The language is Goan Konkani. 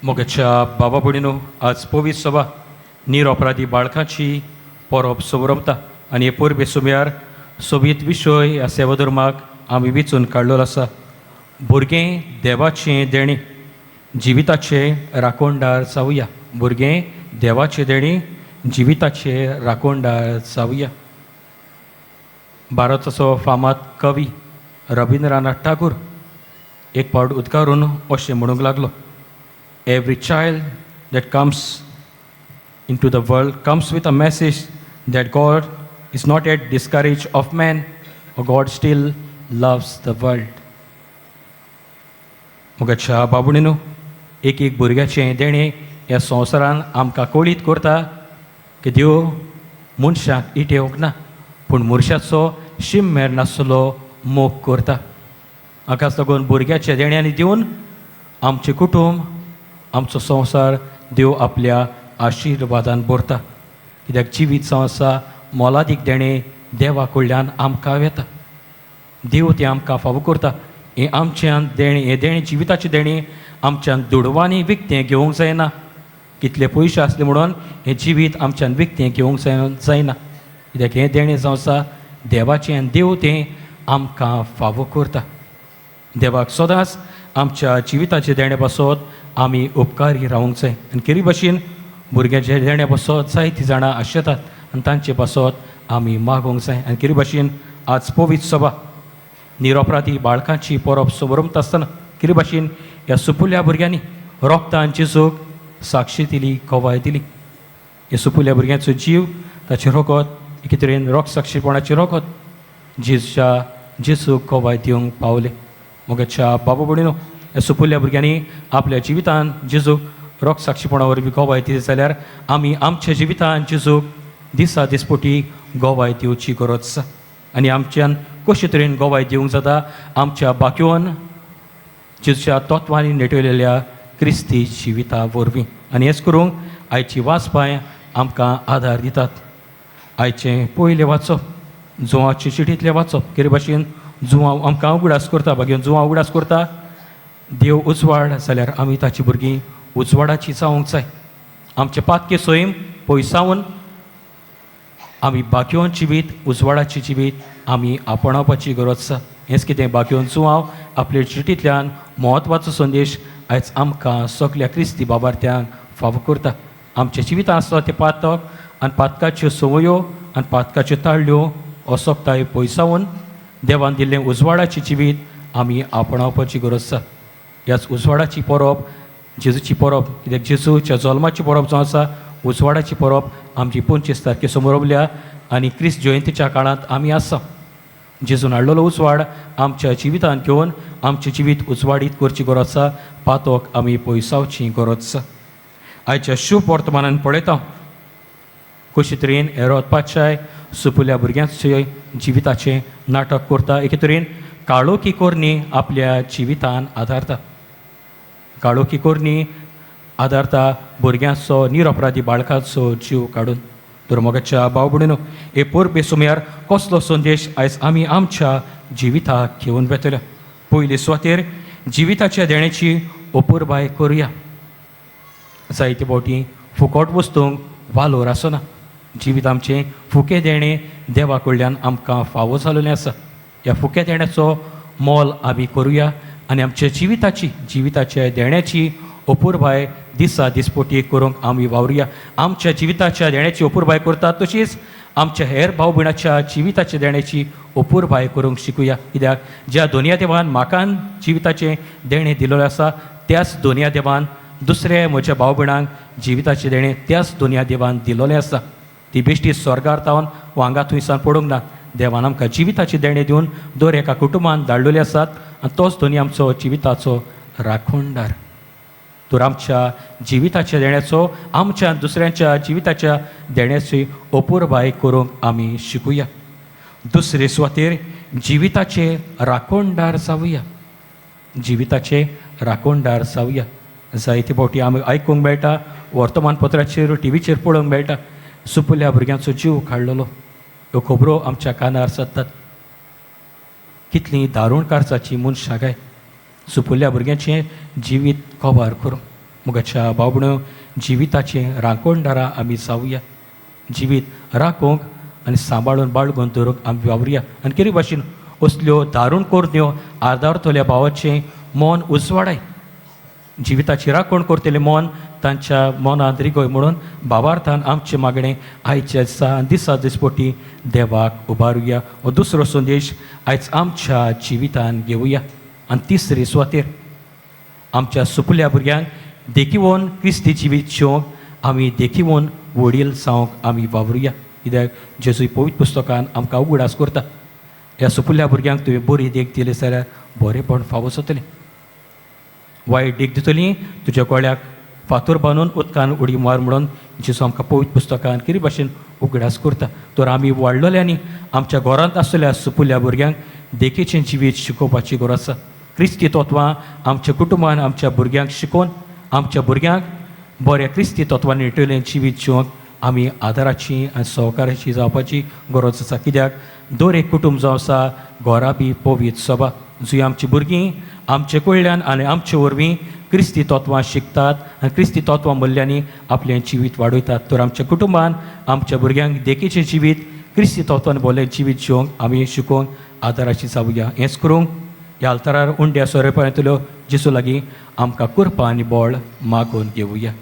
मोगाच्या बाबा भयणीनो, आज पवित्र सभा निरपराधी बाळकाची परब समरमता आनी हे परबे सुम्यार सोबीत विशय ह्या सेवाधर्माक आमी विचून काडलेलो आसा. भुरगें देवाचें देणें, जिविताचें राखणदार जावया. भुरगें देवाचें देणें, जिविताचें राखणदार जावया. भारताचो फामाद कवी रविंद्रनाथ टागोर एक फावट उद्गारून अशें म्हणूंक लागलो, "Every child that comes into the world comes with a message that God is not yet discouraged of man or God still loves the world." मोगाच्या बाबुणीनो, एक एक भुरग्याचें देणें ह्या संवसारान आमकां कळीत करता की देव मनशाक इटेवंक ना, पूण मनशाचो शीम मेर नासलो मोग करता. हाकाच लागून भुरग्याच्या देण्यांनी दिवन आमचें कुटूंब, आमचो संवसार देव आपल्या आशिर्वादान भरता, कित्याक जिवीत जावन आसा मोलादीक देणें देवा कडल्यान आमकां येता. देव तें आमकां फावो करता. हें आमच्यान देणें, हें देणें, जिविताचें देणें आमच्यान दुडवांनी विकतें घेवंक जायना. कितले पयशे आसले म्हणून हें जिवीत आमच्यान विकतें घेवंक जायना, कित्याक हें देणें जावन आसा देवाचें आनी देव तें आमकां फावो करता. देवाक सदांच आमच्या जिविताचें देणें पासत आमी उपकारी रावंक जाय आनी केरी भशेन भुरग्यांच्या देण्या पासत जायतीं जाणां आशेतात आनी तांचे पासत आमी मागोंक जाय. आनी केरी भशेन आज पवित्र सभा निरपराधी बाळकांची परब समरमता आसतना केरी भशेन ह्या सुपुल्ल्या भुरग्यांनी रोगतान जेजूक साक्षी दिली, गवाय दिली. ह्या सुपुल्ल्या भुरग्यांचो जीव, ताचें रोगत एके तरेन रोग साक्षीपणाचें रोगत जेजूच्या जेजूक गवाय दिवंक पावलें. मोगाच्या बाबा भयणीनो, ह्या सुपुल्ल्या भुरग्यांनी आपल्या जिवितान जेजूक रोग साक्षीपणा वरवीं गवाय दिली जाल्यार आमी आमच्या जिवितान जेजूक दिसा दिसपटी गवाय दिवची गरज आसा. आनी आमच्यान कशे तरेन गवाय दिवंक जाता? आमच्या बाक्योन जेजूच्या तत्वांनी नेटयलेल्या क्रिस्ती जिविता वरवीं. आनी हेच करूंक आयची वाचपाय आमकां आदार दितात. आयचें पयलें वाचप जुवाचे चिटींतलें वाचप. केरे भाशेन जुवांव आमकां उगडास करता, बागेवन जुवांव उगडास करता, देव उजवाड जाल्यार आमी ताची भुरगीं उजवाडाची जावंक जाय. आमचें पातके सैम पयसावन आमी बाकियोन जिवीत, उजवाडाचें जिवीत आमी आपणावपाची गरज आसा. हेंच कितें बाकियोन जुवांव आपले चिटींतल्यान म्हत्वाचो संदेश आयज आमकां सगल्या क्रिस्ती बाबार्थ्यांक फावो करता. आमच्या जिवितांत आसता तें पातक आनी पातकाच्यो संवयो आनी पातकाच्यो ताळ्यो असक्ताय पयसावन देवान दिल्लें उजवाडाचें जिवीत आमी आपणावपाची गरज आसा. ह्याच उजवाडाची परब, जेजूची परब, कित्याक जेजूच्या जल्माची परब जावन आसा उजवाडाची परब, आमची 25 तारखे समरवल्या आनी क्रिस्त जयंतीच्या काळांत आमी आसा. जेजून हाडलेलो उजवाड आमच्या जिवितांत घेवन आमचें जिवीत उजवाडीत करची गरज आसा. पातक आमी पयसावची गरज आसा. आयच्या शुभ वर्तमानान पळयता कशे तरेन हेरोद पातशाय सुपुल्या भुरग्यांचे जिविताचें नाटक करता. एके तरेन काळोखी करणी आपल्या जिवितान आदारता, काळोखी करणी आदारता भुरग्यांचो, निरपराधी बाळकाचो जीव काडून. तर मोगाच्या भाव भयणीनो, हे परबे सुमयार कसलो संदेश आयज आमी आमच्या जिविताक घेवन वेतले? पयले सुवातेर जिविताच्या देण्याची अपुरबाय करुया. जायते फावटी फुकट वस्तूंक वालोर आसना. जिवीत आमचें फुकें देणें देवा कडल्यान आमकां फावो जालेलें आसा. ह्या फुक्या देण्याचो मोल आमी करुया आनी आमच्या जिविताची, जिविताच्या देण्याची अपुरबाय दिसा दिसपोटी करूंक आमी वावरुया. आमच्या जिविताच्या देण्याची अपुरबाय करतात तशीच आमच्या हेर भाव भयणाच्या जिविताच्या देण्याची अपुरबाय करूंक शिकुया, कित्याक ज्या दोनया देवान म्हाका जिविताचें देणें दिलेलें आसा, त्याच दोनया देवान दुसरे म्हज्या भाव भयणांक जिविताचें देणें त्याच दोनया देवान दिलोलें आसा. ती बेश्टी स्वर्गार तावन वा हांगा थंयसान पडूंक ना. देवान आमकां जिविताचें देणें दिवन दर एका कुटुंबान धाडलेले आसात आनी तोच धनी आमचो जिविताचो राखणदार. तर आमच्या जिविताच्या देण्याचो, आमच्या दुसऱ्यांच्या जिविताच्या देण्याची अपुरबाय करूंक आमी शिकुया. दुसरे सुवातेर जिविताचे राखणदार जावया, जिविताचे राखणदार जावया. जायते फावटी आमी आयकूंक मेळटा, वर्तमानपत्राचेर, टिवीचेर पळोवंक मेळटा, सुपुल्ल्या भुरग्यांचो जीव काडलेलो. ह्यो खबरो आमच्या कानार जातात. कितलीं दारूण कारसाची मनशां काय सुपुल्ल्या भुरग्यांचें जिवीत कबार करूं. मुगाच्या बाबण्यो, जिविताचें राखणदारां आमी जावया. जिवीत राखूंक आनी सांबाळून बाळगून दवरूंक आमी वावरुया आनी कितें भाशेन असल्यो दारूण करण्यो आदारतल्या भावाचें मन उजवाडाय, जिविताची राखण करतलें मन तांच्या मनांत रिगय म्हणून भावार्थान आमचें मागणें आयच्या दिसा आनी दिसा दिसपटी देवाक उबारुया. हो दुसरो संदेश आयज आमच्या जिवितान घेवया. आनी तिसरी सुवातेर आमच्या सुपुल्या भुरग्यांक देखिवोन क्रिस्ती जिवीत जिवंक आमी देखिवोन वडील जावंक आमी वावरुया. कित्याक जेजू पवित्र पुस्तकान आमकां उगडास करता, ह्या सुपुल्ल्या भुरग्यांक तुवें बरी देख दिली जाल्यार बरेंपण फावो जातलें. वायट देख दितली तुज्या गळ्याक फातोर बांदून उदकान उडी मार म्हणून जेजू आमकां पवित्र पुस्तकान कितें भाशेन उगडास करता. तर आमी वाडलेल्यांनी आमच्या घरांत आसलेल्या सुपुल्ल्या भुरग्यांक देखीचें जिवीत शिकोवपाची गरज आसा. क्रिस्ती तत्वां आमच्या कुटुंबान आमच्या भुरग्यांक शिकोवन आमच्या भुरग्यांक बऱ्या क्रिस्ती तत्वांनी निटलें जिवीत जिवंक आमी आदाराची आनी सहकाराची जावपाची गरज आसा. कित्याक दर एक कुटुंब जावं आसा घरा बी पवित्र सभा, जंय आमची भुरगीं आमचे कडल्यान आनी आमचे वरवीं क्रिस्ती तत्वां शिकतात आनी क्रिस्ती तत्वां मूल्यांनी आपलें जिवीत वाडयतात. तर आमच्या कुटुंबान आमच्या भुरग्यांक देखीचें जिवीत क्रिस्ती तत्वान बोलें जिवीत जिवंक आमी शिकोवंक आदाराची जावया. हेंच करूंक ह्या आल्तारार उंड्या सोरेपणांतल्यो जेजू लागीं आमकां कृपा आनी बळ मागून घेवया.